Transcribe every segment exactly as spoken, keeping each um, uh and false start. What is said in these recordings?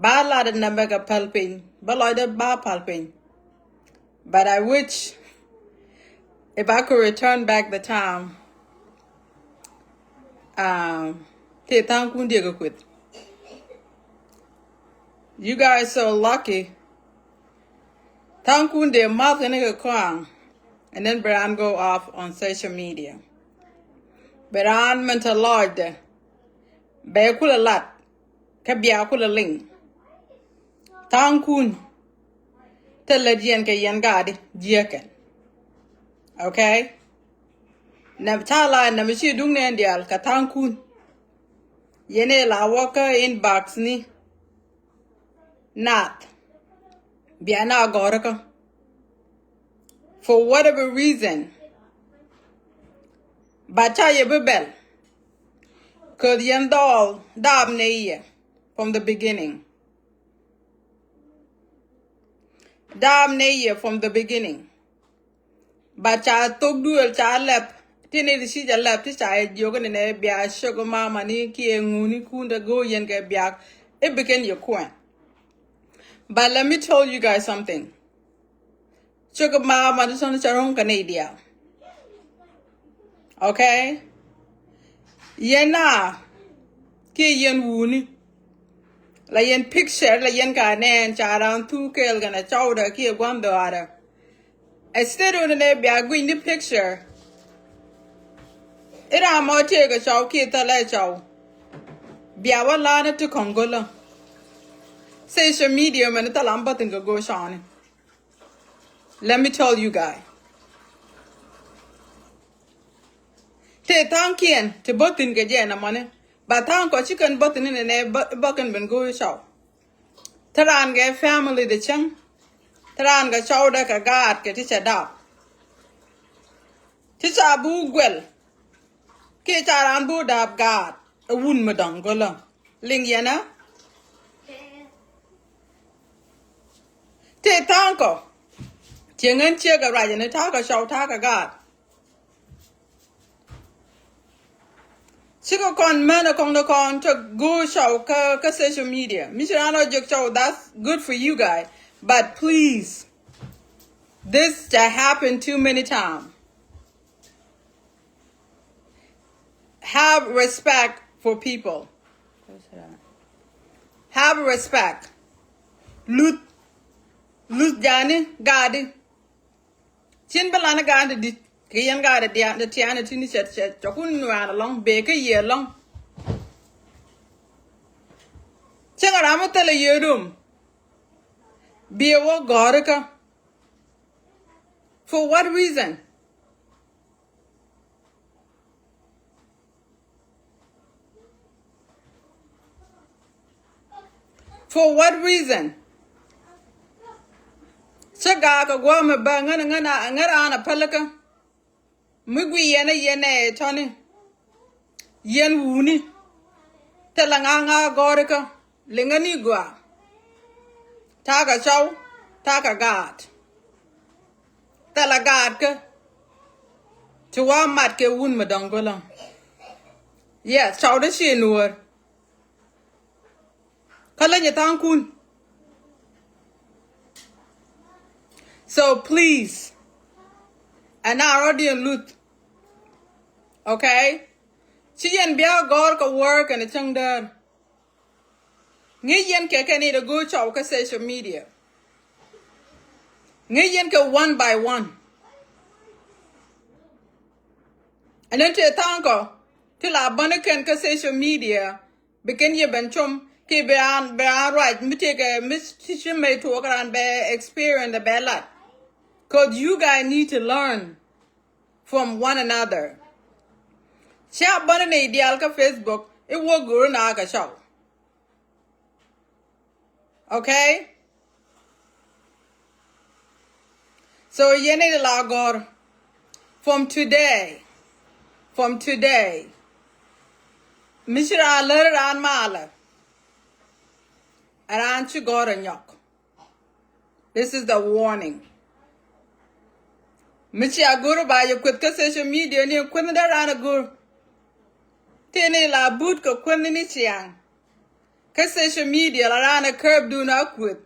Ba lat in nɛmɛ kɛ päl piny. Ba lɔcdɛ ba päl piny. But I wish if I could return back the time. Um, tëë tha̱a̱ŋkun diɛ kɛ kueth. You guys so lucky. Tha̱a̱ŋkun dee math kɛn kɛ kɔaŋ. And then bɛ raan go off on social media. Bɛ raan mɛn te lɔcdɛ. Bɛ kulɛ lat. Kä bia kulɛ liŋ. Tha̱a̱ŋkun. Te lät yɛn kɛ yɛn gaadi jiäkɛ. Okay? Nɛ ca la nɛ mi ci duŋ nɛn diaal kɛ tha̱a̱ŋkun. Yɛn ɛ la wä kä inbox ni. Nath. Bia na gɔ̱rä kä. For whatever reason. Ba ca yɛ bi bɛl. Köth yɛn dhɔɔl daap nɛ yɛ from the beginning. Daap nɛ yɛ from the beginning. But ca thok duël ca lɛp. Ti ni ti ci ca lɛp ti ca yɛ jiök ni nɛ bia cök mama ni kiɛ ŋuni kun te go̱o̱k yɛn kɛ biak. I̱ bi kɛn yɛ kuɛn. But let me tell you guys something. Cök mama ti tɔn ca ro̱ŋ kɛ ni diaal. Okay? Yɛn na kiɛ yɛn wuni. La yɛn picture la yɛn ka nɛn ca ran thuk kɛɛl kɛn a cɔwdɛ kiɛ gua̱n dhɔaarɛ. Instead of nɛ bia guic ni picture. I̱ ram mɔ tëë kɛ cɔw kiɛ thilɛ cɔw. Bia wä la̱a̱n ti kɔ̱ŋ go̱lä. Social media mɛn thilɛ am bäthin kɛ go̱o̱k cɔwni. Let me tell you guy. Tëë tha̱a̱ŋkiɛn ti bäthin kɛ jɛ nɛ mɔni. Ba tha̱a̱ŋ kɔ ci kɛn bäthin ni nɛ bä kɛn ben go̱o̱k cɔw. Te raan kɛ family de cäŋ. Te raan kɛ cɔwdɛ kɛ gaat kɛ ti cɛ dap. Ti ca bi wä guɛl. Kiɛ ca raan bi wä dap gaat. Ɛ wun mi dɔ̱ŋ go̱lä. Liŋ yɛn ɛ. Tëë tha̱a̱ŋ kɔ. Cieŋ ɛn ciek ɛ ruac ɛn ta̱a̱ kɛ cɔw ta̱a̱ kɛ gaat. Cikɛ kɔn män ɛ kɔŋdɛ kɔn te go̱o̱k cɔw kä, kä social media. Mi ci raan ɔ jiök cɔw, that's good for you guys. But please, this ca happen too many times. Have respect for people. Have respect. Luth, luth jani gaadi. Cin bi lan gaat ti di̱t kɛ yɛn gaat ti diaal ti tiaani ti ni cɛ, cɛ, cɛ kun nuan alɔŋ bee kä yiëë alɔŋ. Cäŋ ram mi thilɛ yiëë dom. Biɛ wä gɔ̱ri kä. For what reason? For what reason? Cä gaak kɛ gua̱a̱mɛ bä ŋän ŋän ŋän raan a pälikä. Mi gui yɛn a yɛn ɛ tɔni. Yɛn wuni. Thilɛ ŋa̱ ŋa̱ gɔ̱rikä. Liŋä ni gɔaa. Ta̱a̱ kɛ cɔw, ta̱a̱ kɛ gaat. Thilɛ gaat kä. Ti wa mat kɛ wun mi dɔ̱ŋ go̱lä. Yes, cɔw dee ci nuɔ̱ɔ̱r. Kä leny ɛ tha̱a̱ŋkun. So please. Ɛn a rɔ̱diɛn luth. Okay? Ci yɛn bia gɔ̱r kɛ wär kɛnɛ cäŋ däär. Ŋi̱i̱c yɛn kɛ kɛn i̱ dee go̱o̱r cɔw kä social media. Ŋi̱i̱c yɛn kɛ one by one. Ɛn ɛn tëë tha̱a̱ŋ kɔ ti la bäni kɛn kä social media. Bi kɛn yɛ ben com ki bɛ an bɛ an ruac mi tëëkɛ mi ti ci mɛ tuɔɔk ran bɛ experience bɛ lat. 'Cause you guys need to learn from one another. Cia bäni ni diaal kä Facebook i̱ wä go̱o̱r na kɛ cɔw. Okay? So yɛn i̱ la gɔ̱r. From today. From today. Mi ci raan lär raan malɛ. Raan ci gɔ̱r ɛ nyɔk. This is the warning. Mi ci a go̱r ba yɛ kueth kä social media ni kueth ni dee raan a go̱r. Tëë ni la but kɛ kueth ni ciaŋ. Kä social media la raan ɛ kääp dun a kueth.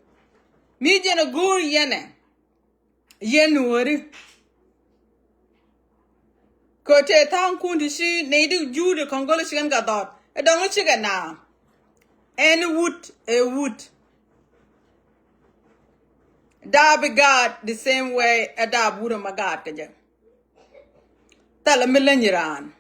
Mi jɛn ɛ go̱o̱r yɛn ɛ. Yɛn nuɔ̱ɔ̱ri. Kɛ tëë tha̱a̱ŋ kun ti ci nɛy di juut ɛ kɔ̱ŋ gɔl ci kɛn kɛ dhɔr. Ɛ dɔ̱ŋ cikɛ na. Ɛn wut ɛ wut. Daap i̱ gaat the same way ɛ daap wurɛ ma gaat kɛ jɛ. Thilɛ mi leny raan.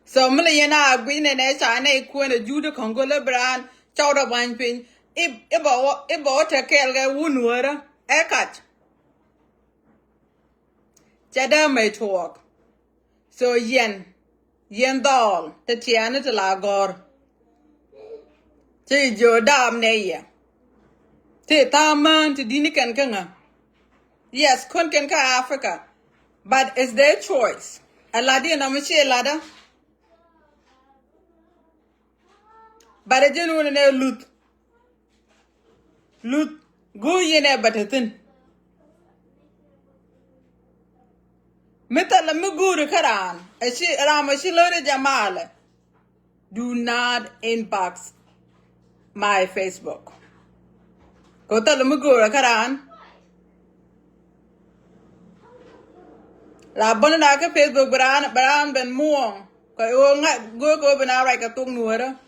So mi lɛ yɛn a guic nɛ nɛ ca nɛ ikuɛn a juut kɔ̱ŋ gol i̱ bi raan cɔw dɔ buany piny. I̱, i̱ bɛ wä, i̱ bɛ wä tɛ kɛɛl kɛ wun wärä ɛ kac. Cɛ dee mɛy tuɔɔk. So yɛn, yɛn dhɔɔl ti tiɛɛni ti la gɔ̱r. Ti jiö daam nɛ yɛ. Ti tha̱a̱ŋ mään ti di̱t ni kɛn kä ŋä. Yes, kun kɛn kä Africa. But it's their choice. Ɛ lat yɛn ɔmɔ ci latdä. But ɛ jɛn wun nɛ luth. Luth go̱o̱r yɛn ɛ bä te thi̱n. Mi thilɛ mi go̱o̱ri kä raan ɛ ci ram ɛ ci lär ɛ jamalɛ. Do not inbox my Facebook. Kɛ thilɛ mi go̱o̱ri kä raan. La bäni na kä Facebook bi raan, bi raan ben muɔ̱ɔ̱ŋ. Kɛ ɣöö ŋa go̱o̱r kɛ ɣöö bi na ruac kɛ thok nuɔ̱ɔ̱rä.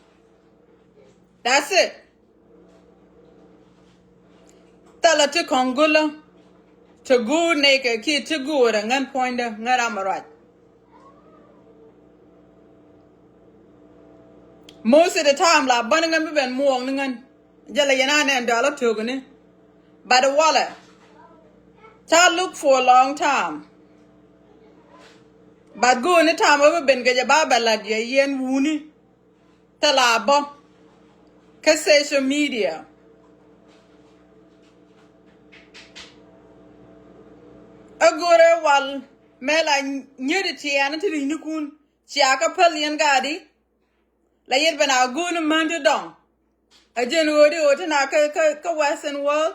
That's it. Thilɛ ti kɔ̱ŋ gulä. Ti guur nɛy kɛ kiɛ ti guur ɛ ŋän puɔ̱nydä ŋän ram ɛ ruac. Most of the time la bäni ŋän bi ben muɔɔŋ ni ŋän. Jɛ lɛ yɛn a nɛn dɔalä tökni. But walɛ ca look for a long time. But go̱o̱ni tam ɛ bi ben kɛ jɛ ba bɛ lat yɛ yɛn wuni. Thilɛ a bä kä social media. Ɛ go̱rɛ wal mɛ la nyeri tiɛɛni ti ri̱cnikun. Cia kä päl yɛn gaadi. La yet ben a go̱o̱ni män ti dɔŋ. A jɛn ɣöödi ɣöö ti na kä, kä, kä Western world.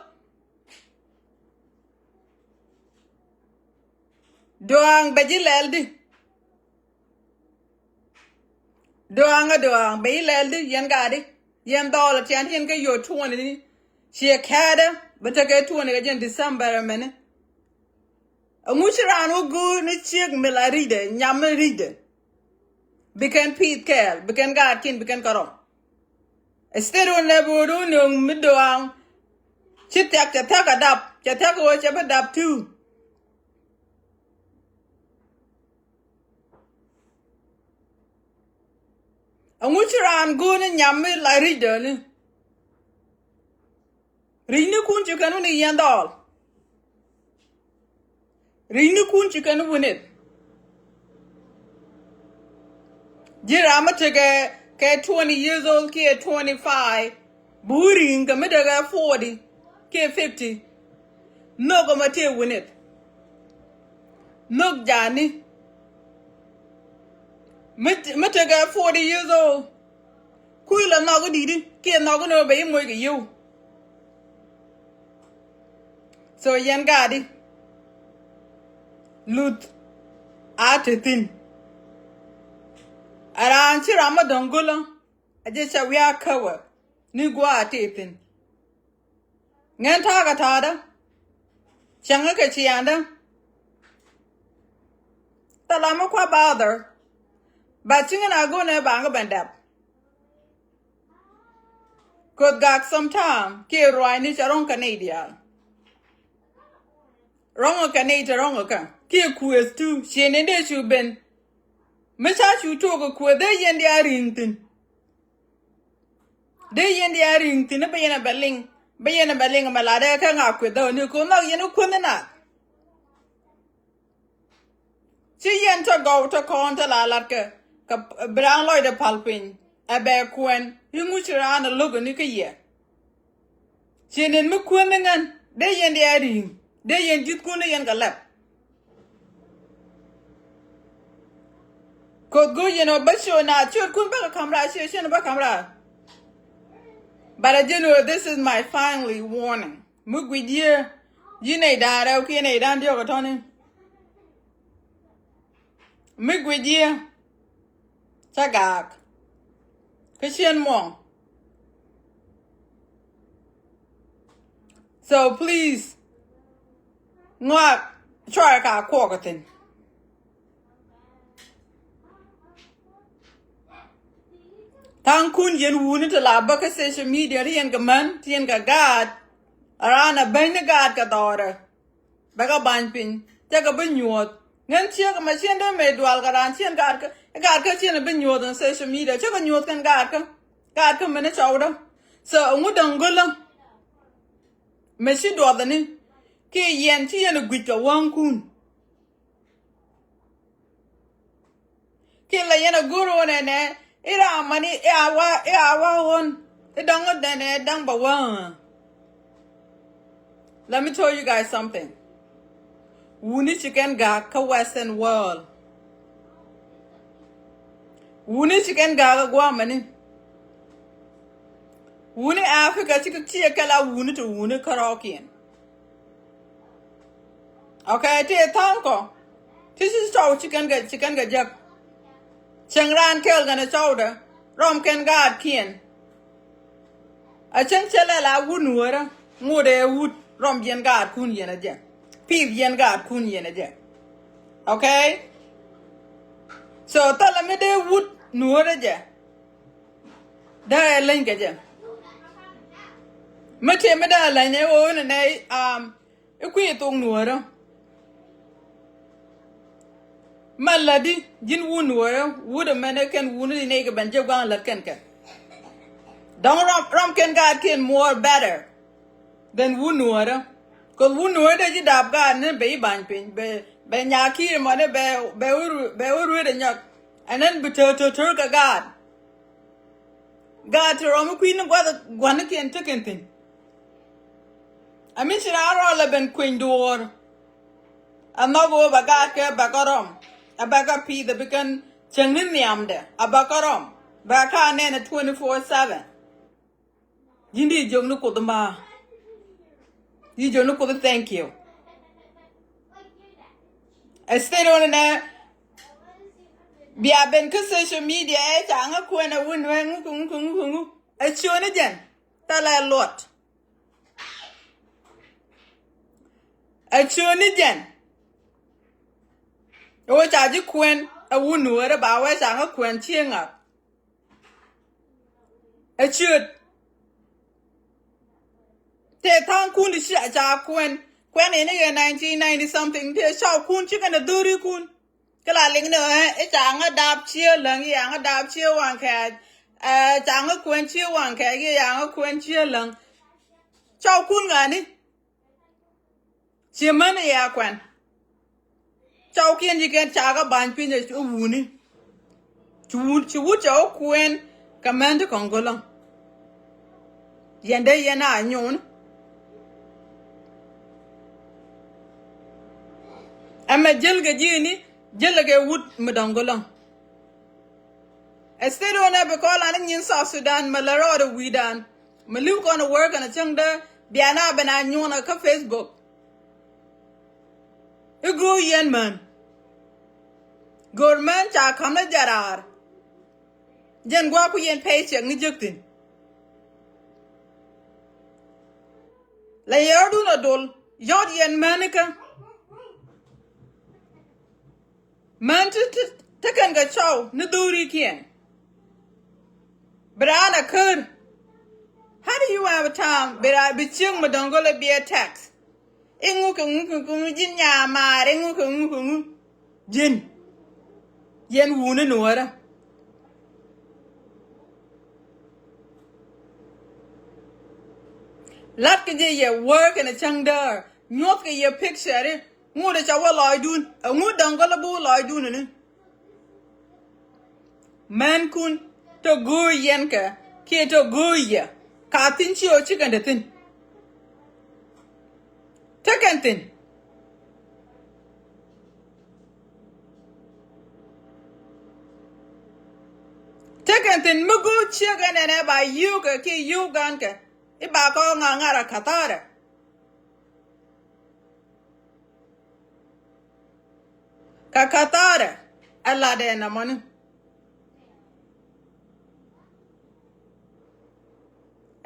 Duaŋ bɛ ji̱ lɛl di. Duaŋ a duaŋ bɛ ji̱ lɛl di yɛn gaadi. Yɛn dhɔɔl a tian yɛn kä yot tuɔni ni. Ciɛ kɛɛdɛ bɛ tekɛ tuɔni kɛ jɛn December mɛni. Ɛŋu ci raan wä go̱o̱r ni ciek mi la ri̱cdɛ nyam mi ri̱cdɛ. Bi kɛn pi̱i̱th kɛɛl, bi kɛn gaatkin, bi kɛn kärɔm. Instead wä nɛ bi wä duun ni mi doaŋ. Ci thiak cɛ thiak a dap, cɛ thiak wä cɛ bi dap too. Ɛŋu ci raan go̱o̱r ni nyam mi la ri̱cdɛ ni. Ri̱cnikun ci kɛn wä ni yɛn dhɔɔl. Ri̱cnikun ci kɛn wä ni. Ji̱ ram mi tekɛ kɛ twenty years old kiɛ twenty five. Bi wä ri̱ŋ kɛ mi tekɛ forty kiɛ fifty. Nhök ɛmɛ tëë wä ni. Nhök jani. Mi, mi tekɛ forty years old. Kui̱ la nhɔk i̱ di̱t i̱ kiɛ nhɔk i̱ nöö bɛ i̱ moc kɛ yio̱w. So yɛn gaadi. Luth a te thi̱n. A raan ci ram mi dɔ̱ŋ go̱lä. A jɛ ca wiaa käwä ni gua̱a̱ a te thi̱n. Ŋɛn ta̱a̱ kɛ ta̱a̱dä. Cäŋä kɛ ciaaŋdä. Thilɛ mi kua bother. But ci ŋän a go̱o̱nɛ baŋ kɛ ben dap. Kuoth gak sometime kiɛ ruaacni cɛ rɔ̱ŋ kɛ nɛy diaal. Rɔ̱ŋ kɛ nɛy te rɔ̱ŋ kä kiɛ kuëth tu ciɛ ni dee cu ben. Mi ca cu tuɔɔk kɛ kuëth dee yɛn diaal ri̱ŋ thi̱n. Dee yɛn diaal ri̱ŋ thi̱n i̱ bä yɛn ɛ bɛ liŋ bä yɛn ɛ bɛ liŋ mɛ latdɛ kä ŋa kuëth dee ni ko̱n nhɔk yɛn i̱ kuänh i̱ nath. Ci yɛn tɔ gɔw tɔ kɔn tɔ la lat kɛ kɛ bi raan lɔcdɛ pal piny. Ɛ bɛ kuɛn i̱ ŋuc raan ɛ lo̱k ni kä yɛ. Ci nin mi kuänh ni ŋän dee yɛn diaal ri̱ŋ dee yɛn ji̱thkun ni yɛn kɛ lɛp. Koth go̱o̱c yɛn ɔ bä ciö na ciötkun bäkɛ ka̱m raar ciö ciön bä ka̱m raar. But I just know this is my finally warning. Mi guic yiëë. Ji̱ nɛy da̱a̱n rɛw kiɛ nɛy da̱a̱n diɔ̱k ɛ tɔ̱ni. Mi guic yiëë. Cä gaak. Kä cien muɔ̱ɔ̱ŋ. So please, ŋɔak, cuarɛ ka kuɔk ɛ thi̱n. Tha̱a̱ŋkun yɛn wuni ti la bä kä social media, ti yɛn kɛ män, ti yɛn kɛ gaat. Raan a bäny ni gaat kɛ dhɔrɛ. Bɛ kɛ ba̱ny piny, cɛ kɛ bi nyuɔ̱th. Ŋän ciek mɛ cien dee mëë dual kɛ raan cien gaat kä, gaat kä cien bi nyuɔ̱th in social media. Cɛ kɛ nyuɔ̱th kɛn gaat kä, gaat kä mɛn cɔwdä. So ŋu däŋ gölä mɛ ci duɔth ni kiɛ yɛn ci yɛn guic kɛ wäŋkun. Kiɛ la yɛn a go̱r wä nɛnɛ i̱ ram mani i̱ a wa, i̱ a wa ɣɔn i̱ dɔŋ nɛnɛ dɔŋ ba wä. Let me tell you guys something. Wuni ci kɛn gak kä Western world. Wuni ci kɛn gak kä guamani. Wuni Africa ci kɛ, ci kɛ la wuni ti wuni kärɔɔkiɛn. Okay, ti tha̱a̱ŋ kɔ ti ci cɔw ci kɛn kɛ, ci kɛn kɛ jek. Cieŋ raan kɛɛl kɛn cɔwdɛ rɔm kɛn gaatkiɛn. A cieŋ cɛ lɛ la wut nuɔ̱ɔ̱rä ŋot ɛ wut rɔm yɛn gaatkun yɛn a jɛ. Pith yɛn gaatkun yɛn a jɛ. Okay. So thilɛ mi dee wut nuɔ̱ɔ̱rä jɛ. Dee ɛ leny kɛ jɛ. Mi tëë mi dee ɛ leny ɛ ɣöö ni nɛy, um, i̱ kui̱ thok nuɔ̱ɔ̱rä. Ma lätdi ji̱n wun nuɔ̱ɔ̱rä wut ɛmɛn ɛ kɛn wun ni nɛy kɛ ben jɛ gua̱a̱ŋ lät kɛn kɛ. Dɔ̱ŋ rɔm, rɔm kɛn gaatkiɛn more better than wun nuɔ̱ɔ̱rä. Cause wun nuɔ̱ɔ̱rä dee ji̱ daap gaat ni bɛ i̱ ba̱ny piny bɛ, bɛ nyakiir mɔni bɛ, bɛ wä ru-, bɛ wä ruet ɛ nyɔk. And then bi tör tör tör kɛ gaat. Gaat ti rɔm i̱ kui̱ni gua̱th gua̱nikiɛn tekɛn thi̱n. A mi ci raan rɔl ɛ ben kueny duɔ̱ɔ̱r. A nhɔk ɣöö bɛ gaat kɛ bɛ kä rɔm. A bɛ kä pi̱i̱th a bi kɛn cäŋ ni nhiamdɛ a bɛ kä rɔm. Bɛ kä nɛn ɛ twenty four seven. Ji̱n di jiök ni Kuoth ma. Di jiök ni Kuoth thank you. Ɛ state ɣöö nɛ bia ben kä social media ɛ ca ŋä kuɛn ɛ wun wee ŋuk ŋuk ŋuk ŋuk. Ɛ ciöni jɛn thilɛ luɔt. Ɛ ciöni jɛn. Ɛ wee ca ji̱ kuɛn ɛ wun wee rɛ ba wee ca ŋä kuɛn cieŋ ŋa̱k. Ɛ ciöt. Tëë tha̱a̱ŋkun ti ci a ca kuɛn. Kuɛn in i̱ kɛ nineteen ninety something tëë cɔwkun ci kɛn ɛ dho̱rikun. Kä la liŋ ni ɣöö i̱ ca ŋä dap cië läŋ i̱ ca ŋä dap cië waŋ kɛɛc. Ɛ ca ŋä kuɛn cië waŋ kɛɛc i̱ ca ŋä kuɛn cië läŋ. Cɔwkun ŋa̱ni. Ci män i̱ yɛ kuɛn. Cɔwkiɛn ji̱ kɛn ca kä ba̱ny piny ɛ wuni. Ci wut, ci wut cɛ wä kuɛn kɛ män ti kɔŋ go̱lä. Yɛn dee yɛn a nyuun. Ɛmɛ jäl kɛ ji̱ni jäl kɛ wut mi dɔ̱ŋ go̱lä. Ɛ state ɣöö nɛ bi kɔn lan i̱ nyin South Sudan mɛ lɛ rɔɔdɛ wi̱i̱dan mɛ li̱w kɔn ɛ wär kɛn ɛ cäŋ dee bia na ben a nyuɔnɛ kä Facebook. I̱ go̱o̱r yɛn män. Go̱o̱r män ca ka̱m ni jɛ raar. Jɛn gua̱a̱k ku yɛn paycheck ni jek thi̱n. La yɛr dun a dol yɔt yɛn män ikä. Män ti, ti, ti kɛn kɛ cɔw ni dho̱rikiɛn. Bi raan a kär. How do you have a time bi raan bi cieŋ mi dɔ̱ŋ gɔlɛ bi a tax? Iŋu kɛ ŋu kɛ ŋu ji̱n nyamaar iŋu kɛ ŋu kɛ ŋu. Ji̱n. Yɛn wuni nuɔ̱ɔ̱rä. Latkɛ jɛ yɛ wär kɛnɛ cäŋ däär. Nyuɔthkɛ yɛ picture i̱ ŋut i̱ ca wä lɔcdun. Ɛ ŋut dɔ̱ŋ gɔlɛ bi wä lɔcdun ni. Mänkun te go̱o̱c yɛn kɛ kiɛ te go̱o̱c yɛ ka thi̱n ci ɣöö ci kɛn te thi̱n. Te kɛn thi̱n. Te kɛn thi̱n mi go̱o̱c ciek ɛn ɛn ɛ ba yiökɛ kiɛ yiöök gankɛ i̱ ba kɔk ŋa̱ ŋa̱r a ka̱tha̱a̱rɛ. Ka ka̱tha̱a̱rɛ ɛ latdɛ nɔmɔni.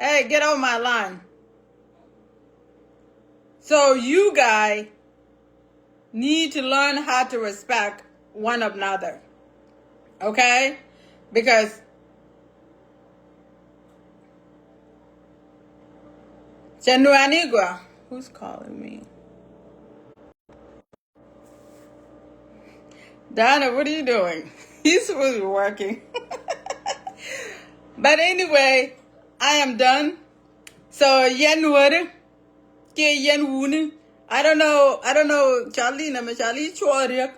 Hey, get off my line. So you guys need to learn how to respect one another. Okay? Because Chanuanigua, who's calling me? Donna, what are you doing? He's supposed to be working. But anyway, I am done. So, yɛn nuɔri, kiɛ yɛn wuni. I don't know, I don't know, Charlie, na mi Charlie, chuɔriak.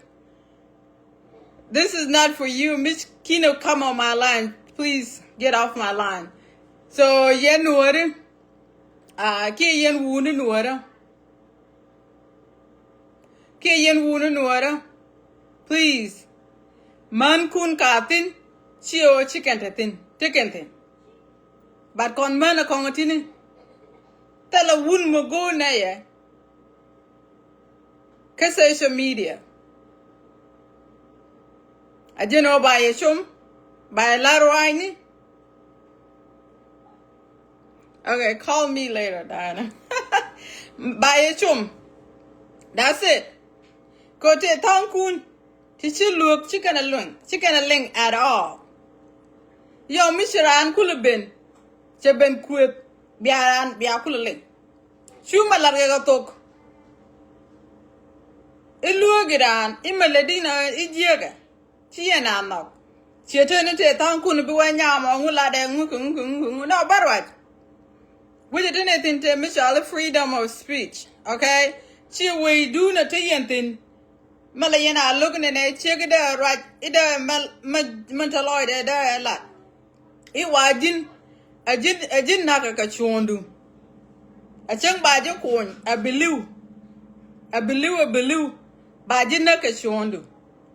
This is not for you. Miss Kino, come on my line. Please get off my line. So, yɛn nuɔri, uh, kiɛ yɛn wuni nuɔri. Kiɛ yɛn wuni nuɔrä, please. Mänkun ka thi̱n, ci ɣöö ci kɛn te thi̱n, te kɛn thi̱n. But kɔn män ɛ kɔŋ ɛ ti̱ni. Thilɛ wun mi go̱o̱r nɛyɛ kä social media. A ji̱n ɣöö ba yɛ com, ba yɛ la̱r ruaacni. Okay, call me later, Diana. Ba yɛ com. That's it. Kɛ ɣöö tëë tha̱a̱ŋkun ti ci luäk, ci kɛn ɛ luäŋ, ci kɛn ɛ liŋ at all. Yɔ mi ci raan kulɛ ben, cɛ ben kuëth, bia raan, bia kulɛ liŋ. Cu mɛ lat kɛ kɛ thok. I̱ luäk i̱ raan, i̱ mɛ lɛ di̱n ɛ i̱ jiäkɛ. Ci yɛn a nhɔk. Ciɛ te ni te tha̱a̱ŋkun bi wä nyam ɔ ŋu latdɛ ŋu kɛ ŋu kɛ ŋu kɛ ŋu. No, bä ruac. Wi̱cɛ te ni thi̱n te mi cɔal i̱ freedom of speech. Okay? Ci wecdun ɛ te yɛn thi̱n. Mɛ lɛ yɛn a lo̱k ni nɛ ciek i̱ dee ruac i̱ dee mɛ mɛ mɛ te lɔcdɛ dee ɛ lat. I̱ wa ji̱n, a ji̱n, a ji̱n na̱kɛ kɛ cuɔ̱ɔ̱ŋdu. A cäŋ ba ji̱ kuny, a bi li̱w. A bi li̱w, a bi li̱w. Ba ji̱ näk kɛ cuɔ̱ɔ̱ŋdu.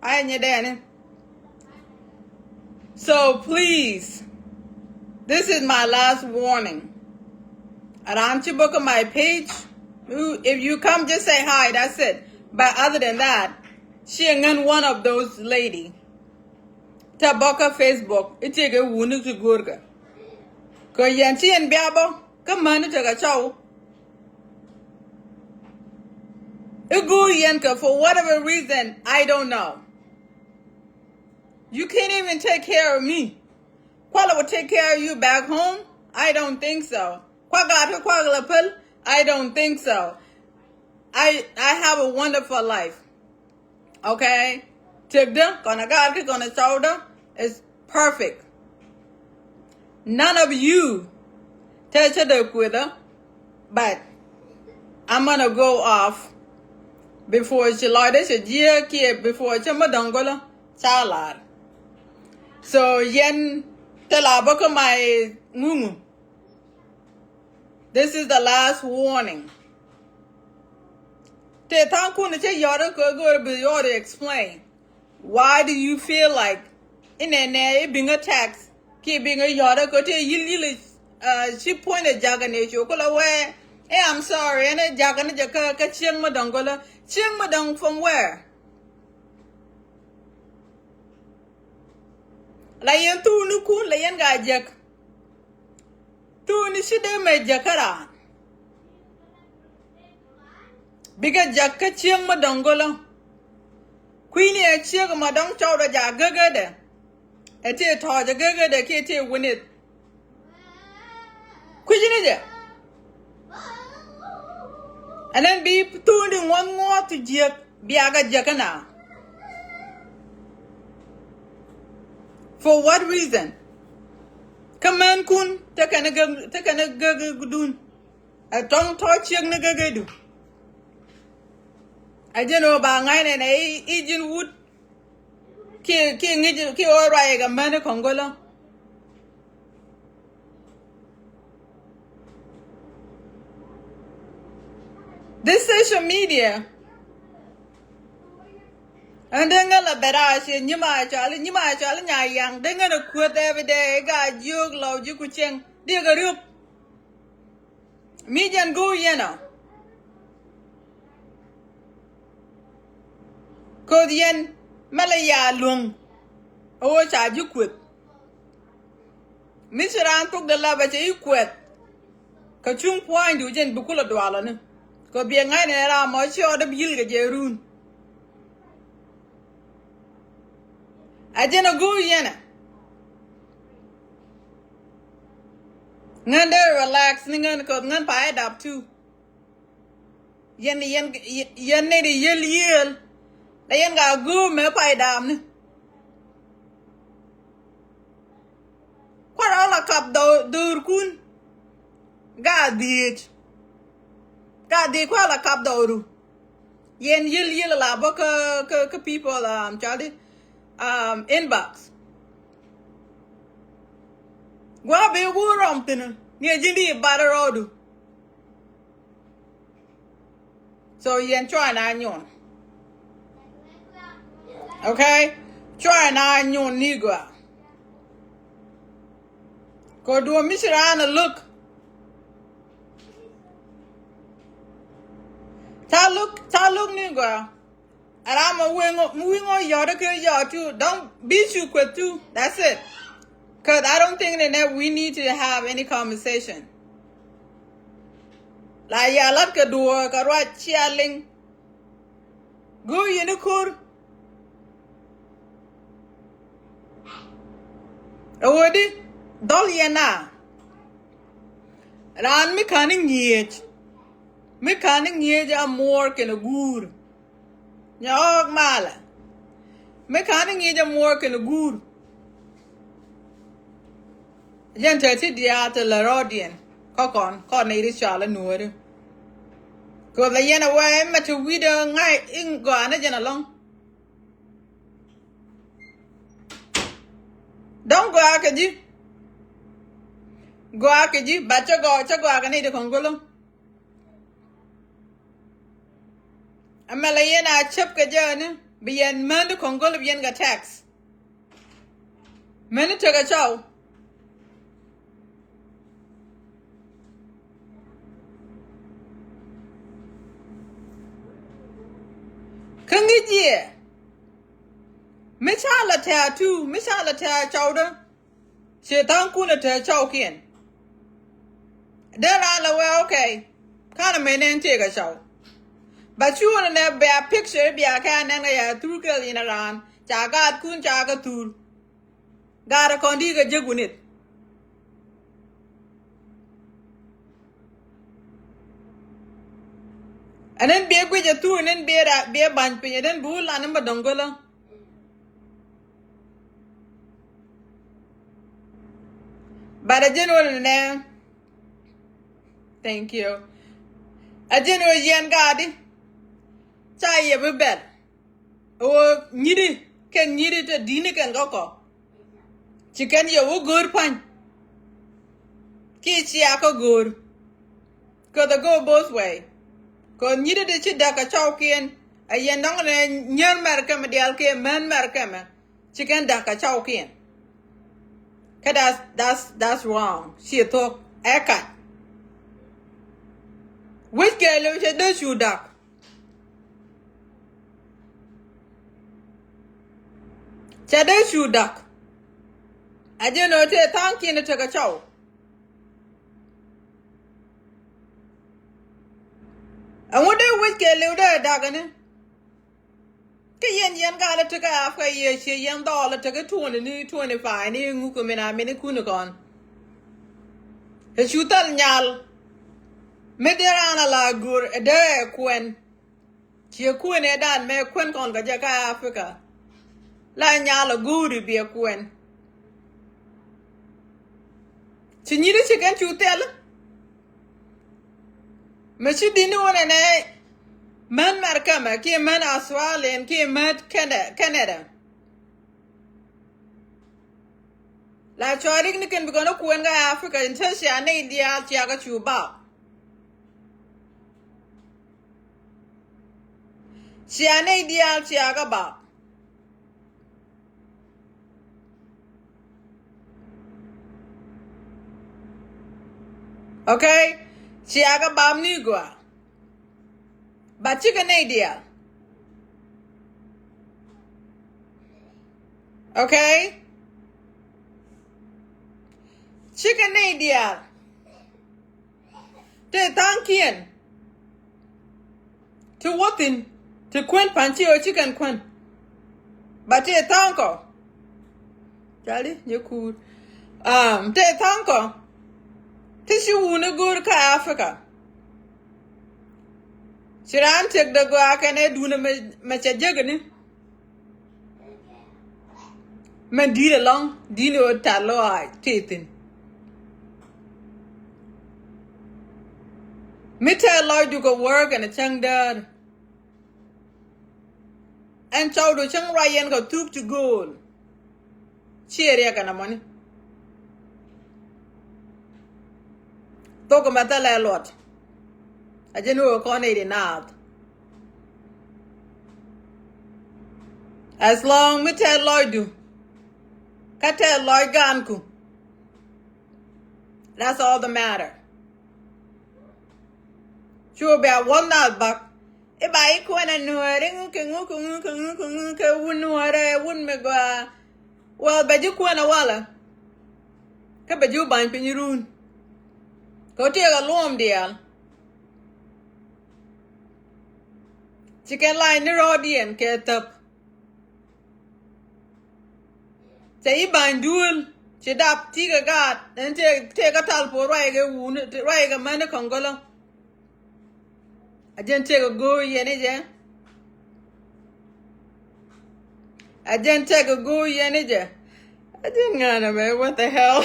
Ay, nyɛ dɛni. So please, this is my last warning. Around Chiboka, my page, you, if you come, just say hi, that's it. But other than that, she ain't one of those lady. Tɛ bä kä Facebook, i̱ tëëkɛ wuni ti go̱o̱rkɛ. Kɛ yɛn ci yɛn bia bä kä mäni tekɛ cɔw. I̱ go̱o̱r yɛn kɛ for whatever reason, I don't know. You can't even take care of me. Kualɛ will take care of you back home? I don't think so. Kuak gaat kä kuak la päl? I don't think so. I, I have a wonderful life. Okay? Tëkdä kɔn a gaat kä kɔn a cɔwdä is perfect. None of you tɛ cä dee kuethä, but I'm gonna go off before ci lɔcdä cɛ jiɛ kiɛ before cä mä dɔ̱ŋ gɔlä ca lar. So yɛn te la bä kä my ŋuŋu. This is the last warning. Te tha̱a̱ŋ kun cä yɔr kä go̱o̱r bi yɔr explain. Why do you feel like inɛ nɛ i̱ biŋä tax kiɛ biŋä yɔr kä te yil yil, uh, ci puɔ̱ny ɛ jakä ni cu kulɛ wee? Eh, I'm sorry, ɛn ɛ jakä ni jɛ kä, kä cieŋ mä dɔ̱ŋ gɔlä. Cieŋ mä dɔ̱ŋ from where? La yɛn thuuni kun la yɛn ka jek. Thuuni ci dee mɛ jek kä raan. Bikɛ jek kä cieŋ mä dɔ̱ŋ gɔlä. Kui̱ni ɛ cieŋ mä dɔ̱ŋ cɔwdɛ ja gägädɛ. Ɛ tëë tɔ̱ɔ̱c ɛ gägädɛ kiɛ tëë wunith. Kui̱cini jɛ. And then bi thuundi ŋuɔ̱th ŋuɔ̱th ti jiäk biakä jiäkä na. For what reason? Kä män kun te kɛn gäk, te kɛn gäk dun. Ɛ tɔŋ tɔ̱ ciek ni gäk du. Ɛ jɛn ɣöö ba ŋa̱cnɛ nɛ i̱, i̱ ji̱n wut. Kiɛ, kiɛ ŋi̱c, kiɛ ɣöö ruacɛ kɛ män i̱ kɔ̱ŋ gölä. This social media. Ɛn dee ŋäl a bɛt a ciɛ nyim a cɔal, nyim a cɔal nya yaŋ. Dee ŋäl a kuäth every day, i̱ gaa jiök lɔw ji̱ ku cieŋ. Diɛ kɛ riöp. Mi jɛn go̱o̱r yɛn ɔ. Koth yɛn mɛ lɛ ya luäŋ. A ɣöö ca ji̱ kueth. Mi ci raan thok de lap a cɛ i̱ kuɛth. Kɛ cuŋ pua̱a̱nydu jɛn bi kulɛ dualɔni. Kɛ biɛ ŋa̱cnɛ ram mɔ ciɛ ɣɔt dee bi yil kɛ jɛ run. A jɛn a go̱o̱r yɛn ɛ. Ŋän dee relax ni ŋän kɔth ŋän pa ɛ dap tu. Yɛn yɛn yɛn ni di yel yel. La yɛn ka go̱o̱r mɛ pa ɛ dap ni. Kuat ɔ la kap dhor kun. Ga dhiec. Ga dhiec kuat ɔ la kap dhoru. Yɛn yil yil la bä kä kä kä people um cɔaldi um inbox. Gua bi wu rɔm thin ni a jindi bat rɔdu. So yɛn cua na nyun. Okay? Cua na nyun ni gua. Ko duɔ mi ci raan a look. Ca look ca look ni gua. Aram a wing mi wing o yɔt ke yɔt tu. Don't be too quick too. That's it. Cause I don't think that we need to have any conversation. La ya lat ke duɔ ka ruac cia liŋ. Go̱o̱r yɛn i̱ ko̱r. Ɛ ɣöö di dhɔl yɛn a raan mi ka̱n i̱ ŋi̱eec. Mi ka̱n i̱ ŋi̱eec a muɔɔr kɛnɛ guur. Nyɔɔk malɛ. Mi ka̱n i̱ ŋi̱eec a muɔɔr kɛnɛ guur. Jɛn te ti diaal te lɛ rɔɔdiɛn kä kɔn kɔn ni ri cɔal i̱ nuɔɔri. Kɛ ɣöö la yɛn ɛ wee mɛ te wi̱dɛ ŋa̱c i̱ gɔaa ni jɛn ɛlɔ̱ŋ. Dɔ̱ŋ gɔaa kɛ ji̱. Gɔaa kɛ ji̱ bat cä gɔaa cä gɔaa kɛ ni di kɔn go̱lä. Ɛmɛ la yɛn a cäp kɛ jääni bi yɛn män di kɔn go̱lä bi yɛn kɛ tax. Meni tekɛ cɔw. Kä ŋi̱c yɛ mi ca la tɛ̈ɛ̈ tu mi ca la tɛ̈ɛ̈ cɔwdä. Cɛ tha̱a̱ŋ kun ɛ tɛ̈ɛ̈ cɔwkiɛn. Dee raan la wee okay. Ka̱n ɛmɛ nɛn tëëkɛ cɔw. Ba cuun ɛnɛ bia picture bia kɛ anɛn kɛ ya thur kɛ in a raan ca gaatkun ca kɛ thur. Gaat ɛ kɔn di̱i̱t kɛ jek wunith. Ɛn ɛn biɛ guic ɛ thur ɛn ɛn biɛ ra biɛ ba̱ny piny ɛn ɛn bi wä lan ɛn bä dɔ̱ŋ gölä. But a jɛn wä nɛ. Thank you. A jɛn wä yɛn gaadi. Ca yɛ bi bɛl. Ɣöö nyiri kɛn nyiri te di̱ni kɛn kä kɔ. Ci kɛn yɛ wä go̱o̱r pa̱ny. Ki cia kä go̱o̱r. Kɛ the go both way. Kɛ nyiri te ci däk kɛ cɔwkiɛn. A yɛn dɔ̱ŋ nɛ nyär mɛr kɛmɛ diaal kiɛ män mɛr kɛmɛ. Ci kɛn da̱k kɛ cɔwkiɛn. Kä that's that's that's wrong. Ci thok ɛ kac. Wec kɛ lëu cɛ dee cu da̱k. Cɛ dee cu da̱k. A jɛn ɣöö tëë tha̱a̱ŋkiɛn tekɛ cɔw. Ɛŋu dee wec kɛ lëu dee da̱k ɛni. Kä yɛn yɛn gal a tekɛ Africa yɛ ciɛ yɛn dhɔɔl a tekɛ twenty ni twenty five ni ŋuk kɛ min a min ikun ikɔn. Ɛ cu thal nyal. Mi dee raan a la go̱o̱r ɛ dee ɛ kuɛn. Ciɛ kuɛn ɛ dan mɛ kuɛn kɔn kɛ jɛ kä Africa. La nyal a go̱o̱ri biɛ kuɛn. Ci nyiri ci kɛn cu thɛl. Mɛ ci di̱t ni wä nɛnɛ män Mɛrkɛmɛ kiɛ män Australian kiɛ män Canada, Canada. La cɔɔrik ni kɛn bi kɔn kuɛn kä Africa in te cia nɛy diaal cia kä cu bap. Cia nɛy diaal cia kä bap. Okay? Cia kä bap ni gua. But cikɛ nɛy diaal. Okay? Cikɛ nɛy diaal. Te tha̱a̱ŋkiɛn. ti wä thi̱n, ti kuän pan ci ɣöö ci kɛn kuän. Ba tëë tha̱a̱ŋ kɔ. Cali nyɛ kuur. Um, tëë tha̱a̱ŋ kɔ ti ci wuni go̱o̱r kä Africa. Ci raan tiɛk dee gɔaa kɛn ɛ duundɛ mɛ, mɛ cɛ jek ni. Mɛ di̱i̱t ɛlɔ̱ŋ di̱i̱t ni ɣöö tat lɔaac tëë thi̱n. Mi tɛɛr lɔcdu kɛ wäär kɛnɛ cäŋ däär. Ɛn cɔwdu cäŋ ruac yɛn kɛ thuk ti gööl. Ciɛ riɛk kɛnɛ mɔni. Thok mɛ thilɛ luɔt. A jɛn ɣöö kɔn i̱ di naath. As long mi tɛɛr lɔcdu kä tɛɛr lɔc gaanku. That's all the matter. Cu bɛ a wä naath bak. I̱ ba i̱ kuɛn a nuääri ŋu kɛ ŋu kɛ ŋu kɛ ŋu kɛ ŋu kɛ wun nuäärɛ wun mi gɔaa. Well, bɛ ji̱ kuɛn a walɛ. Kä bɛ ji̱ wä ba̱ny piny run. Kɛ wä tiɛɛk a luɔm diaal. Ci kɛn lany ni rɔɔdiɛn kɛ thäp. Cɛ i̱ ba̱ny duël ci dap ti̱i̱ kɛ gaat ɛn tëë, tëë kä tal puɔ̱t ruac kɛ wuni ruac kɛ mäni kɔ̱ŋ gɔlä. A jɛn tëë kɛ go̱o̱r yɛn i̱ jɛ. A jɛn tëë kɛ go̱o̱r yɛn i̱ jɛ. A jɛn ŋa̱n ɛmɛ, what the hell?